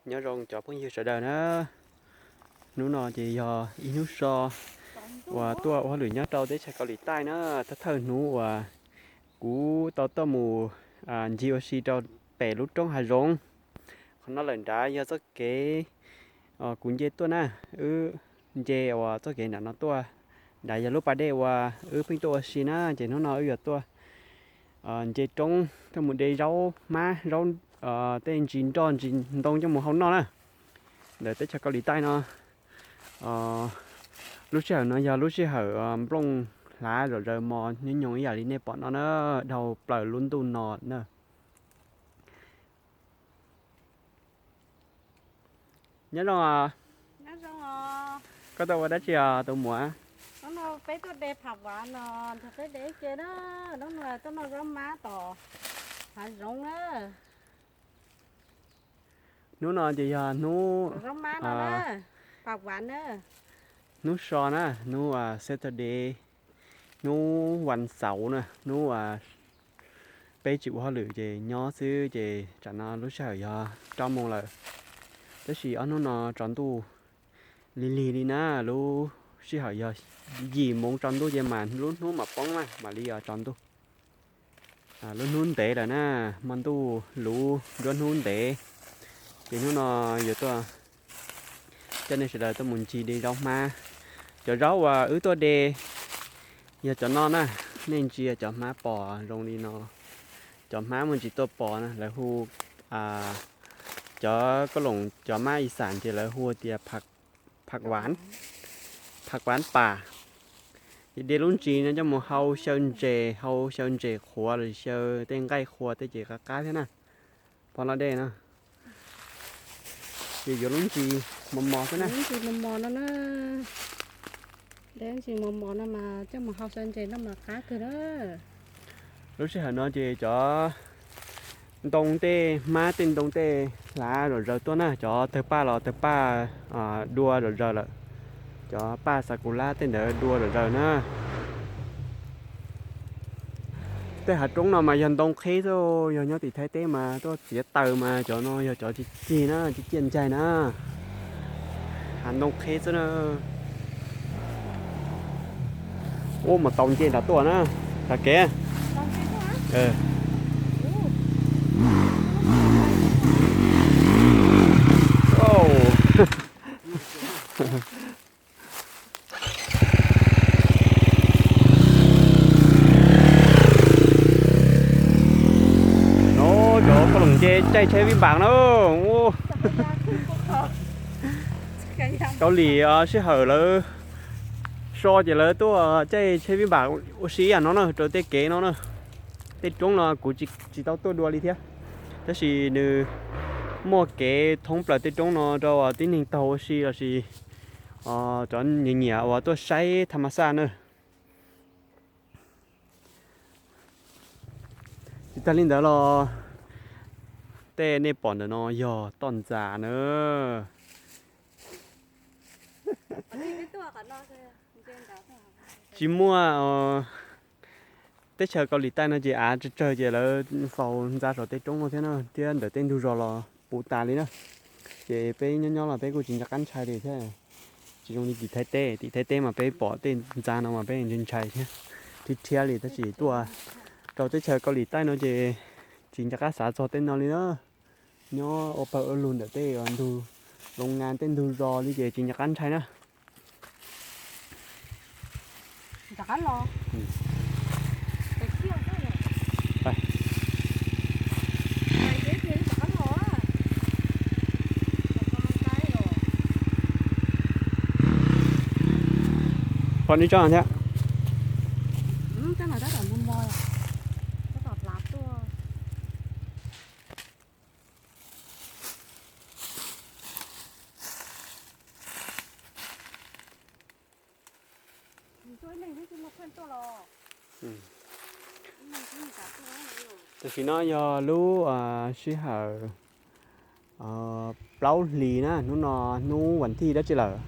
Nyob zoo cov phooj ywg sawv daws na. Hnub no ces yog ib hnub so uas tuaj ua hauj lwm nyob rau teb chaws Kaus Lim Taij na, thawj thawj hnub uas kuv tau tuaj mus ncig ua si rau pem lub roob hav zoov. Qhov no lawm nrad yog txoj kev kuv nce tuaj na, wb nce uas txoj kev nram no tuaj. Nrad yog lub pas dej uas wb pheej tuaj ua si na, ces hnub no wb yuav tuaj nce roob tuaj mus de zaub hmab, zaub, tej ntsis nroj ntsis ntoo coj mus hau noj na. Ntawm teb chaws Kaus Lim Taij no, lub sij hawm no yog lub sij hawm nplooj hlav zom zaws mos nyob nyoos ib yam li nej pom no na, dhau plaws lub ntuj no na. Nyob zoo os. Koj tuaj ua dab tsi os tus muam? Peb tuaj de pham vav no, nrog peb de ib ce na. Hnub no tuaj noj zaub mab tom hav zoov na. Hnub no ces yog hnub, hnub so na, hnub Saturday, hnub vas xauv na, hnub peb tsis ua hauj lwm ces nyob xwb, ces tsam no lub sij hawm yog rau moos lawm. Tab sis ob hnub no tsaus ntuj lig lig li na, lub sij hawm yog yim moos tsaus ntuj ces mam lub hnub mam poob na, mam li tsaus ntuj. Lub hnub ntev lawm na, hmo ntuj luv nruab hnub ntev. Ces hnub no yuav tuaj coj nej sawv daws tuaj mus ncig de zaub hmab. Cov zaub uas wb tuaj de yog cov no na, nej ntsia cov hmab pos zoo li no. Cov hmab muaj ntsis tuaj pos na, lawv hu, cov kauj loos cov mab i xas ces lawv hu tias pham vav, pham vav pas. Ces de lub ntsis no coj mus hau xyaw ntses, hau xyaw ntses qhuav los xyaw tej nqaij qhuav tej ces qab qab thiab na. Pom no dej no ces yuav lub ntsis mos mos xwb na. Lub ntsis mos mos no na, de lub ntsis mos mos no mas coj mus hau xyaw ntses no mas qab kawg na. Lub sij hawm no ces cov ntoo tej hmab tej ntoo tej hlav zom zaws tuaj na, cov tawg paj los tawg paj dua zom zaws lawm. Cov paj xav kus lab tej ntawd dua zom zaws na. Tej hav roob no mas yog ntoo qheb xwb, yog nyob tim Thaib teb mas tuaj txiav taws mas cov no yog cov cig cig na, cig ciaj ncaig na. Hav ntoo qheb xwb na. Ub, mas tau nce nram tuaj na, nram kev. No cov kauj loos nce caij tsheb vib npas na. Kaus Lim sij hawm lawv so ces lawv tuaj caij tsheb vib npas ua si ib yam no na rau tej kev no na. Tej roob no kuv tsis tau tuaj dua li thiab, tab sis nws muaj kev thoob plaws tej roob no rau tib neeg taug ua si lossis cov nyiam nyiam uas tuaj saib tham mas xaj na. Tsis tag li ntawd los tej nej pom ntawm no yog toj ntxas na. Tsis muaj, teb chaws Kaus Lim Taij no ces av tsawg tsawg ces lawv faus ntxa saum tej roob no thiab na, thiab ntawm tej ntug zos los puv tas li na. Ces peb nyob nyob los peb kuj tsis nco qab ntshai li thiab. Tsis zoo li tim Thaib teb, tim Thaib teb mas peb pom tej ntxa no mas peb ntshai ntshai thiab, rhiab rhiab li, tab sis tuaj rau teb chaws Kaus Lim Taij no ces tsis nco qab xav txog tej no li na. Nyob ua pawg ua lug ntawm tej ntug loos ngas tej ntug zos li ces tsis nco qab ntshai na. Pom neb tsob thiab. Tam sim no yog lub sij hawm plaub hlis na, hnub no hnub vas thij dab tsi lawm?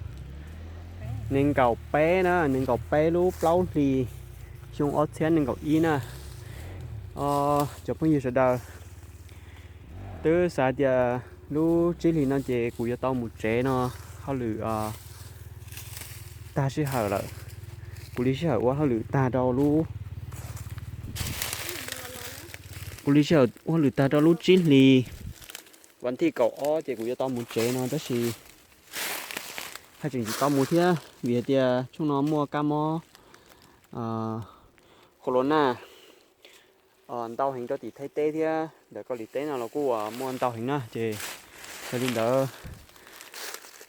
Nees nkaum peb na, nees nkaum peb lub plaub hlis xyoo ob txhiab nees nkaum ib na. Cov phooj ywg sawv daws twb xav tias Lub tsib hlis no ces kuv yuav tau mus tsev no, hauj lwm tag sij hawm lawm. Kuv li sij hawm ua hauj lwm tag rau lub, kuv li sij hawm ua hauj lwm tag rau lub tsib hlis vas thij kaum ob ces kuv yuav tau mus tsev no tab sis haj tseem tsis tau mus thiab vim hais tias tshooj no muaj kab mob corona ntau heev rau tim Thaib teb thiab ntawm Kaus Lim teb no los kuj muaj ntau heev na ces yog li ntawd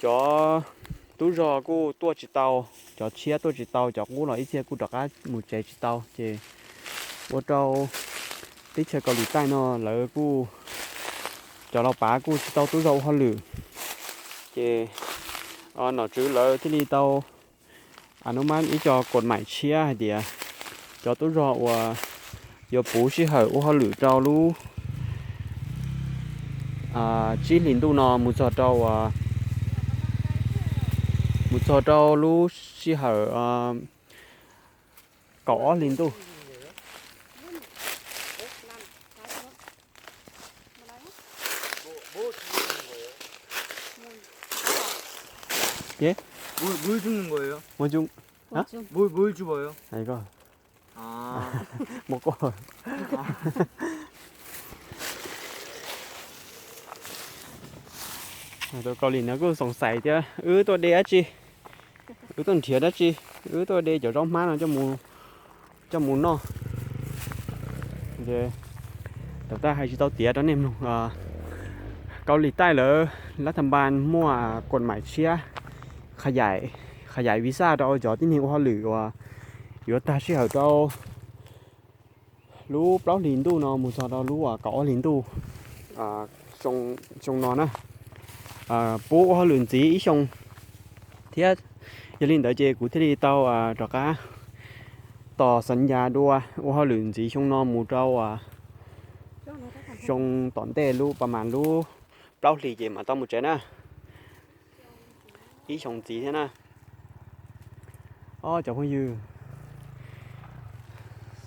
cov tub zog kuj tuaj tsis tau, cov tshiab tuaj tsis tau, cov qub los ib txhia kuj rov qab mus tsev tsis tau ces ua rau teb chaws Kaus Lim Taij no lawv kuj, cov laus pav kuj tsis tau tub zog ua hauj lwm ces nom tswv lawv thiaj li tau a nub mab ib co kuam maim tshiab hais tias cov tub zog uas yuav puv sij hawm ua hauj lwm rau lub tsib hlis ntuj no mus txog rau mus txog rau lub sij hawm kaum ob hlis ntuj. Tus Kaus Lim no kuj xoom xaiv tias wb tuaj de dab tsi, wb tuaj nrhiav dab tsi, wb tuaj de cov zaub hmab no coj mus noj. Ces tau tas hais tsis tau tiav rau nej mloog, Kaus Lim Taij lawv lab thas npas muaj kuam maim tshiab, qhas yaim visa rau cov tib neeg ua hauj lwm uas yuav tag sij hawm rau lub plaub hlis ntuj no mus txog rau lub kaum ob hlis ntuj xyoo no na. Puv ua hauj lwm ntxiv ib xyoo thiab, yog li ntawd ces kuv thiaj li tau rov qab tos xav ncas dua ua hauj lwm ntxiv xyoo no mus rau xyoo tom ntej lub pas mas lub plaub hlis ces mam tau mus tsev na. Ib xyoo ntxiv thiab na. Ob cov phooj ywg,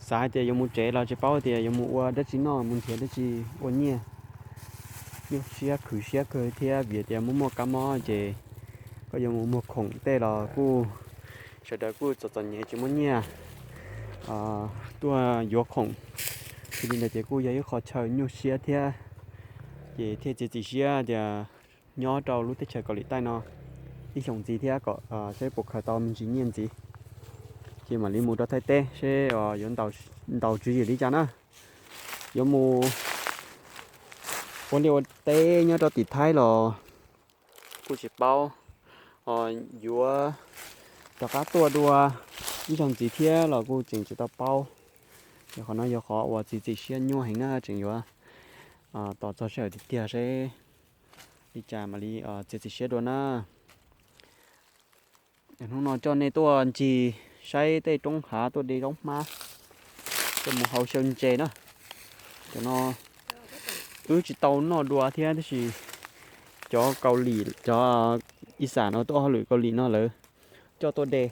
xav hais tias yuav mus tsev los tsis paub tias yuav mus ua dab tsi noj, mus nrhiav dab tsi ua nyiaj. Nyuaj siab khwv siab kawg thiab vim tias muaj muaj kab mob ces koj yuav mus muag khoom tej los kuj sawv daws kuj txom txom nyem tsis muaj nyiaj tuaj yuav khoom. Yog li ntawd ces kuj yog ib qho chaw nyuaj siab thiab, ces thiaj txiav txim siab tias nyob rau lub teb chaws Kaus Lim Taij no ib xyoos ntxiv thiab kom saib puas khaws tau me ntsis nyiaj ntxiv, ces mam li mus rau Thaib teb seb yuav ntaus tswv yim li cas na. Yuav mus ua liaj ua teb nyob rau tim Thaib los kuj tsis paub, yuav rov qab tuaj dua ib zaug ntxiv thiab los kuj tseem tsis tau paub. Ces qhov no yog qhov uas txiav txim siab nyuaj heev na, tseem yuav tos txog sij hawm tiag tiag seb li cas mam li txiav txim siab dua na. Hnub no coj nej tuaj ncig saib tej roob hav, tuaj de zaub hmab, tuaj mus hau xyaw ntses na. Cov no wb tsis tau noj dua thiab tab sis cov Kaus Lim, cov Ib Xam no tuaj hauj lwm Kaus Lim no lawv coj tuaj de,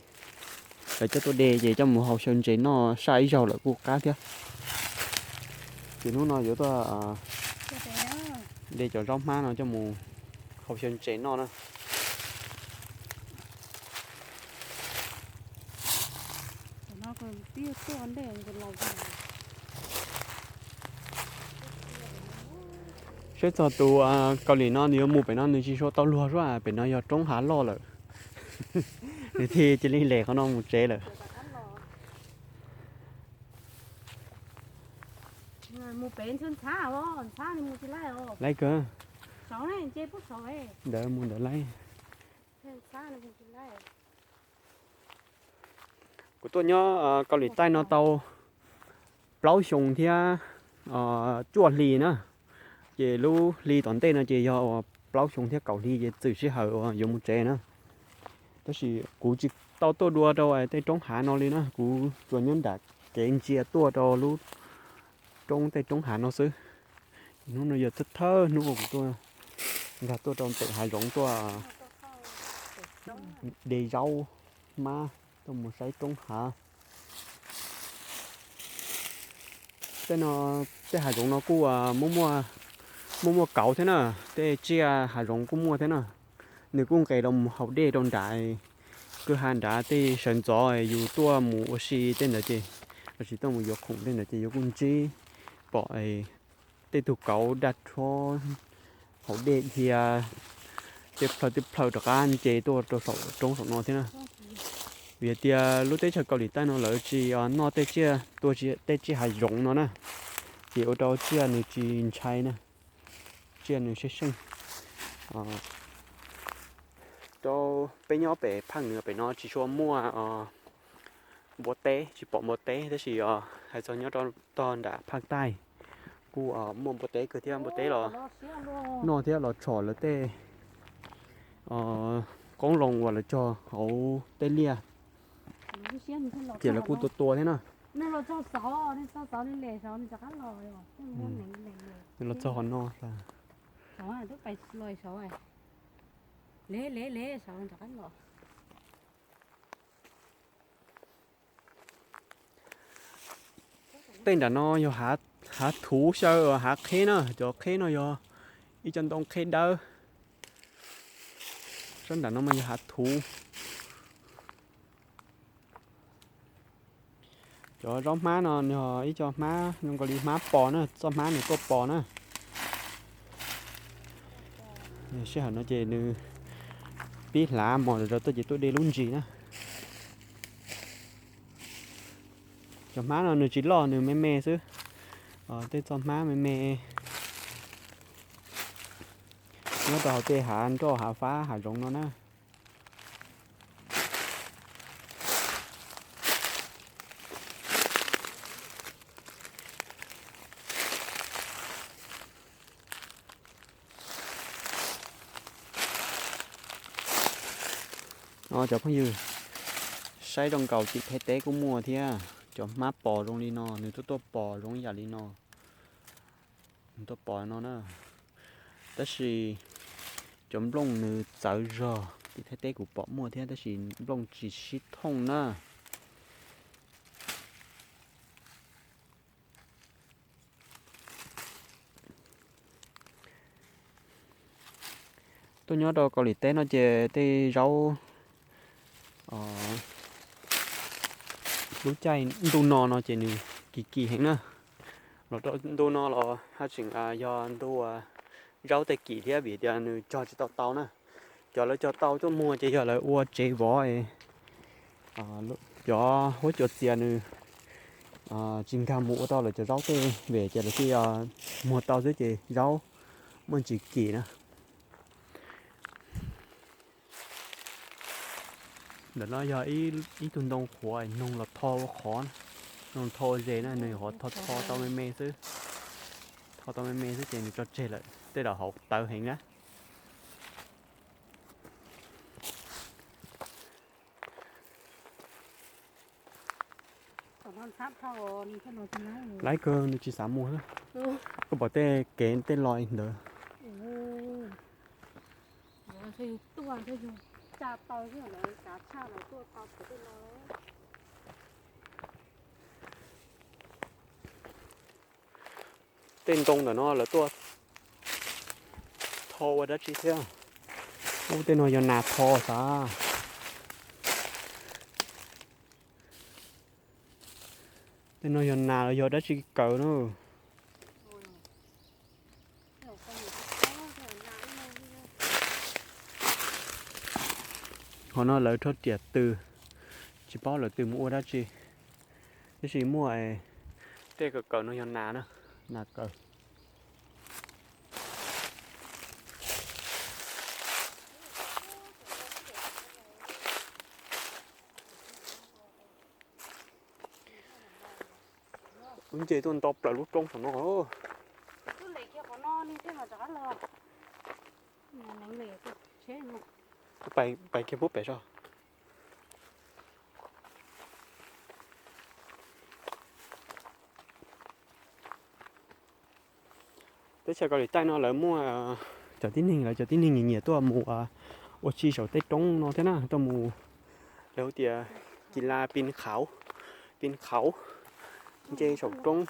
lawv coj tuaj de ces coj mus hau xyaw ntses noj, saj ib zaug lawm kuj qab thiab. Ces hnub no yuav tuaj de cov zaub hmab no coj mus hau xyaw ntses noj na. Saib txog tus Kaus Lim no nws yuav mus pem no nws tsis suav tau luag suab, pem no yog roob hav loj lawm. Nws thiaj cia li lem qhov no mus tsev lawm. Laib kawg. Ntawd mus ntawd laib. Kuv tuaj nyob Kaus Lim Taij no tau plaub xyoo thiab cuaj hli na. Ces lub hli tom ntej no ces yog uas plaub xyoo thiab kaum hli ces txwm sij hawm uas yuav mus tsev na. Tab sis kuv tsis tau tuaj dua rau tej roob hav no li na, kuv tsuas nyob nram kev ntsia tuaj rau lub roob, tej roob hav no xwb. Hnub no yog thawj thawj hnub uas kuv tuaj, nkag tuaj rau pem hav zoov tuaj de zaub hmab, tuaj mus saib roob hav. Tej no, tej hav zoov no kuj muaj muaj Muaj muaj kauv thiab na, tej tsiaj hav zoov kuj muaj thiab na. Nws kuj nqes los mus haus dej rau nrad, kwj ha nrad tej sawv ntxov yus tuaj mus ua si tej ntawd ces, los sis tuaj mus yuav khoom tej ntawd ces yuav kuj ntsib pom tej tug kauv daj rhuab haus dej dhia tej plhaw tej plhaw rov qab nce tuaj rau saum roob saum no thiab na. Vim hais tias lub teb chaws Kaus Lim Taij no lawv tsis noj tej tsiaj, tua tej tsiaj hav zoov no na, ces ua rau tsiaj nws tsis ntshai na, tsiaj nws seej seej. Rau peb nyob pem phaj nws pem no tsis tshua muaj npua teb, tsis pom npua teb, tab sis hais txog nyob rau tog nram phaj taij kuj muaj npua teb kawg thiab. Npua teb los noj thiab los tshom lawv tej qoob loo uas lawv cog hauv tej liaj, ces lawv kuj tua tua thiab na. Nws los txog hov no. Tej nram no yog hav thuv xyaw, hav qheb na, cov qheb no yog ib co ntoo qheb dawb. Sab nram no mas yog hav thuv. Cov zaub hmab no yog ib co hmab zoo nkaus li hmab pos na, txoj hmab nws tuaj pos na. Sij hawm no ces nws pib hlav mos zog tuaj ces tuaj de lub ntsis na. Cov hmab no nws tsis loj, nws me me xwb. Tej txoj hmab me me nyob rau hauv tej hav nroj hav fab hav zoov no na. Cov phooj ywg, saib zoo nkaus tim Thaib teb kuj muaj thiab, cov hmab pos zoo li no, nws tuaj tuaj pos zoo ib yam li no. Nws tuaj pos no na. Tab sis cov nplooj nws txawv zog, tim Thaib teb kuv pom muaj thiab tab sis nplooj tsis sib thooj na. Tuaj nyob rau Kaus Lim teb no ces tej zaub lub caij ntuj no no ces nws kim kim heev na. Los rau ntu no los haj tseem yog ntu zaub tej kim thiab vim tias nws cog tsis tau tau na. Cov lawv cog tau tuaj muag ces yog lawv ua tsev vov, cov huab cua txias nws tsis nkag mus ua tau lawv cov zaub tej vim ces lawv thiaj muag tau xwb ces zaub muaj ntsis kim na. Ntawm no yog ib tug ntoo qhuav noog los tho ua qhov, noog tho ua zes na, nws qhov tho tho tau me me xwb. Tho tau me me xwb ces nws tso tseg lawm, tej zaum hauv tawv heev na. Laiv kawg nws tsis xav mus. Koj pom tej kev tej lo ntawd. Tej ntoo ntawm no lawv tuaj tho ua dab tsi thiab? Ub, tej no yog nas tho xav. Tej no yog nas los yog dab tsi kaws na. Qhov no lawv rho riam tws, tsis paub lawv tws mus ua dab tsi. Tab sis muaj tej kaws kaws no yog nas na, nas kaws. Wb nce tuaj nto plaws lub roob saum no. Pais kiag pub pem so. Teb chaws Kaus Lim Taij no lawv muaj cov tib neeg, lawv cov tib neeg nyiam nyiam tuaj mus ua si saum tej roob no thiab na, tuaj mus, lawv hu tias kis las pis qhauv, pis qhauv, nce saum roob.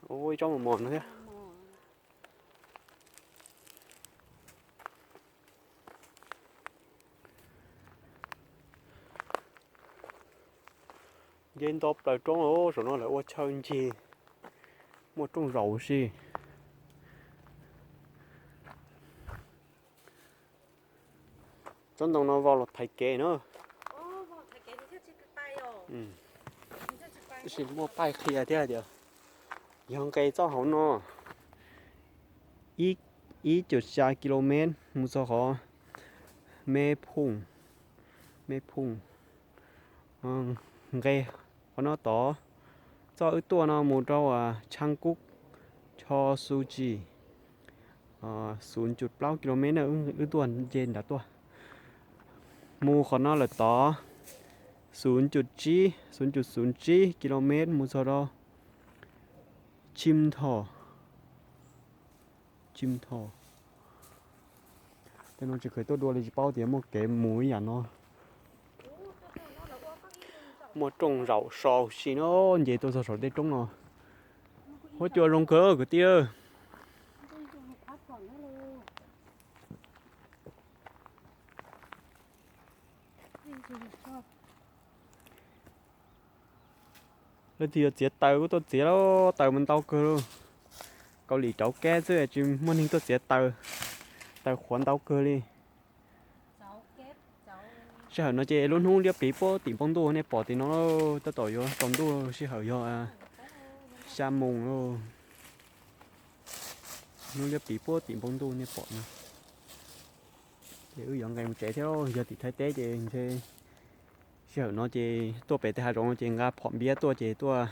Ua ib tsob mos mos no thiab. Nce nto plaws roob, saum no lawv ua chaw ncig, muaj rooj zaum si. Tsob ntoo no vau los thaiv kev na. Tab sis muaj paij qhia thiab tias yog nqe txoj hauv no ib, ib cum xya ki lo mev mus txog qhov Meb Phooj, Meb Phooj, nqe qhov no tod. Txoj wb tuaj no mus rau Tshaj Kub, Tsho Xu Tsis, xub cum plaub ki lo mev na, wb tuaj nce nrad tuaj. Mus qhov no lawm tod xub cum tsib, xub cum xub tsib ki lo mev mus txog rau Tshim Nthos, Tshim Nthos. Tej no tsis kheev tuaj dua li, tsis paub tias muaj kev mus ib yam no. Muaj rooj zaum so si no, nce tuaj txog saum tej roob no. Huab cua zoo kawg kwv tij. Leej twg yuav txiav taws kuj tuaj txiav lauj, taws mas ntau kawg lauj. Kaus lim rauv keb xwb tsis muaj neeg tuaj txiav taws, taws qhuav ntau kawg li. Sij hawm no ces lub hnub liab pliv puag tim npoo ntuj, nej pom tim no lauj, tab tom yuav tsaus ntuj, sij hawm yog xya moos lauj. Hnub liab pliv puag tim npoo ntuj nej pom no. Ces wb yuav nqes mus tsev thiab, yog tim Thaib teb ces ntshe sij hawm no ces tuaj pem tej hav zoov no ces nqa phom npiab tuaj ces tuaj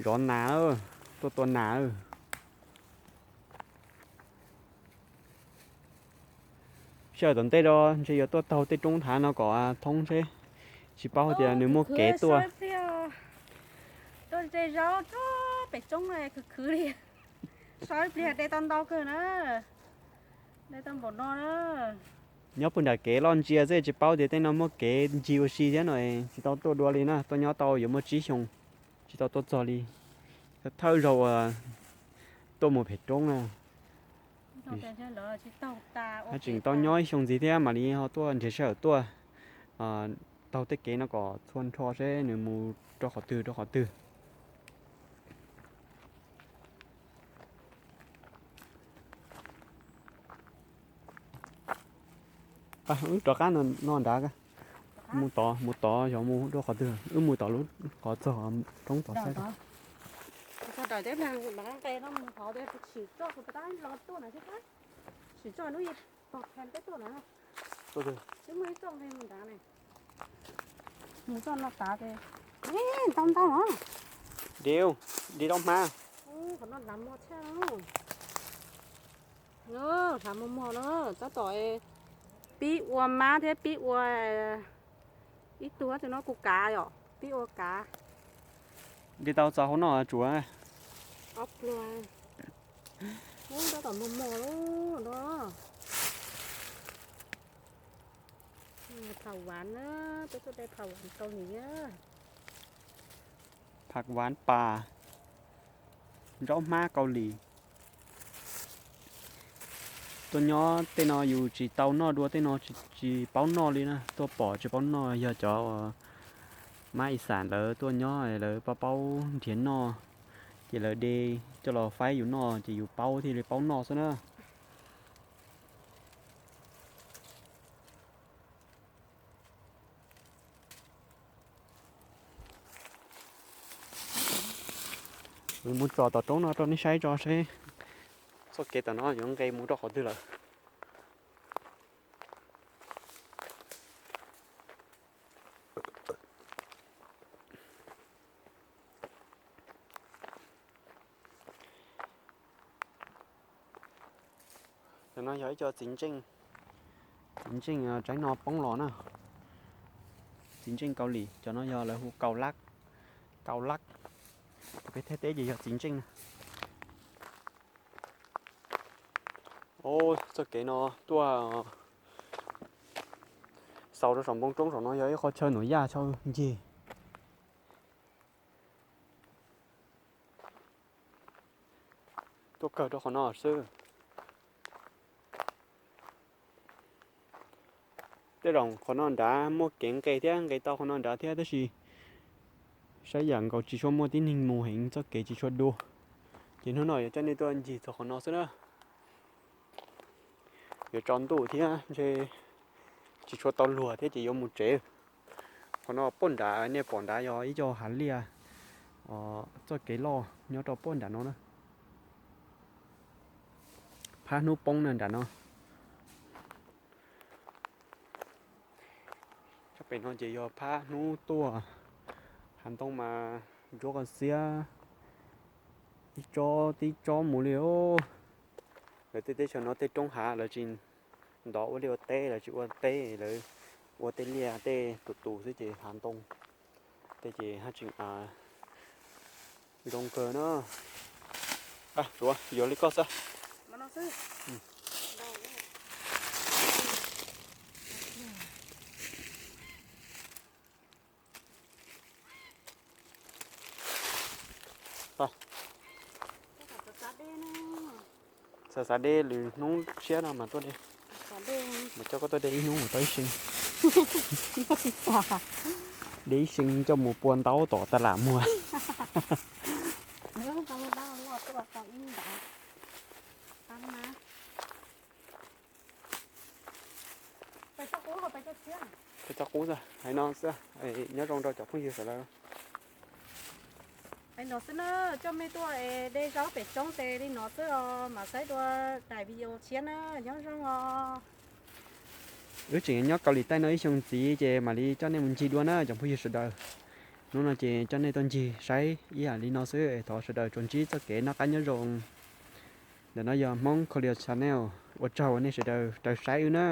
zov nas, tuaj tua nas. Sij hawm tom ntej no ntshe yuav tuaj taug tej roob hav no kom thoob seb, tsis paub tias nws muaj kev tuaj. Tuaj ze zaub txog pem roob khwv khwv li. So ib pliag de tau ntau kawg na. De tau npaum no na. Nyob puag nram kev loj ntsia xwb tsis paub tias tej no muaj kev ncig ua si thiab no, tsis tau tuaj dua li na. Tuaj nyob tau yuav muaj tsib xyoo tsis tau tuaj txog li. Thawj zaug uas tuaj mus pem roob na. Haj tseem tau nyob ib xyoo ntxiv thiab mam li ho tuaj nrhiav sij hawm tuaj taug tej kev no kom txhua nrho seb nws mus rau qhov twg rau qhov twg. Wb rov qab no nrad, mus tod, mus tod, xyov mus rau qhov twg, wb mus tom lub qhov txog roob tod saib. Mus txoj no tav, ntau ntau os. Deu, deu tau hma. Qhov no hnav mos thiab. Hnav mos mos no, tab tom pib ua mab thiab pib ua ib tug tus no kuv kav yom, pib ua kav. Deu tau txog hauv no tsuav. Ob pluag. Tab tom mos mos lawm no. Pham vav na, peb tuaj de pham vav Kaus Lim na. Pham vav pas, zaub hmab Kaus Lim. Tuaj nyob tej no yus tsis tau noj dua, tej no tsis paub noj li na, tuaj pom tsis paub noj, yog cov uas mab ib xam lawv tuaj nyob lawv paub paub nrhiav noj, ces lawv de coj los faib yus noj ces yus paub thiaj li paub noj xwb na. Mus tsom tom roob no rau nej saib tso seb txoj kev tom no yuav nqes mus rau qhov twg lawm. Cov no yog ib co txiv ntseej, txiv ntseej tsaib no poob los na. Txiv ntseej Kaus Lim, cov no yog lawv hu Kaus Lab, Kaus Lab, peb Thaib teb ces yog txiv ntseej na. Txoj kev no tuaj xaus rau saum npoo roob saum no yog ib qho chaw nuam yaj chaw ncig. Tuaj kawg rau qhov no xwb. Tej zaum qhov no nrad muaj kev nqes thiab, nqes tau qhov no nrad thiab, tab sis Saib yam nkaus tsis tshua muaj tib neeg mus heev, txoj kev tsis tshua dua. Ces hnub no yuav coj nej tuaj ncig txog qhov no xwb na. Yuav tsaus ntuj thiab ntshe tsis tshua tau luag thiab ces yuav mus tsev. Qhov no poj nrad nej pom nrad yog ib co hav liaj, txoj kev loj nyob rau poj nrad no na. Phab hnub poob na nram no. Sab pem no ces yog phab hnub tuaj, hav ntoo mas ntsuab qas xiab, ib tsob tib tsob mus li os. Lawv tej teb chaws no tej roob hav lawv tsis ntov ua liaj ua teb, lawv tsis ua teb, lawv ua tej liaj tej tus tus xwb ces hav ntoo tej ces haj tseem zoo kawg na. Suav yuav li koj xwb. Xav xav dej, lwm hnub tshiab no mas tuaj de. Mas coj koj tuaj de ib hnub mus tau ib see. De ib see coj mus pua ntaub tom tas lam muag. Peb txhob qub, hais no xwb, nyob zoo rau cov phooj ywg sawv daws. Hais no xwb na, coj mej tuaj es de zaub pem roob tes li no xwb os, mam saib dua daim video tshiab na, nyob zoo os. Wb tseem nyob Kaus Lim Taij no ib xyoo ntxiv ces mam li coj nej mus ncig dua na cov phooj ywg sawv daws. Hnub no ces coj nej tuaj ncig saib ib yam li no xwb, thov sawv daws tsuas ntsib txoj kev noj qab nyob zoo. Ntawm no yog Hmoob Khaus Lias Channel, ua tsaug uas nej sawv daws raws saib wb na.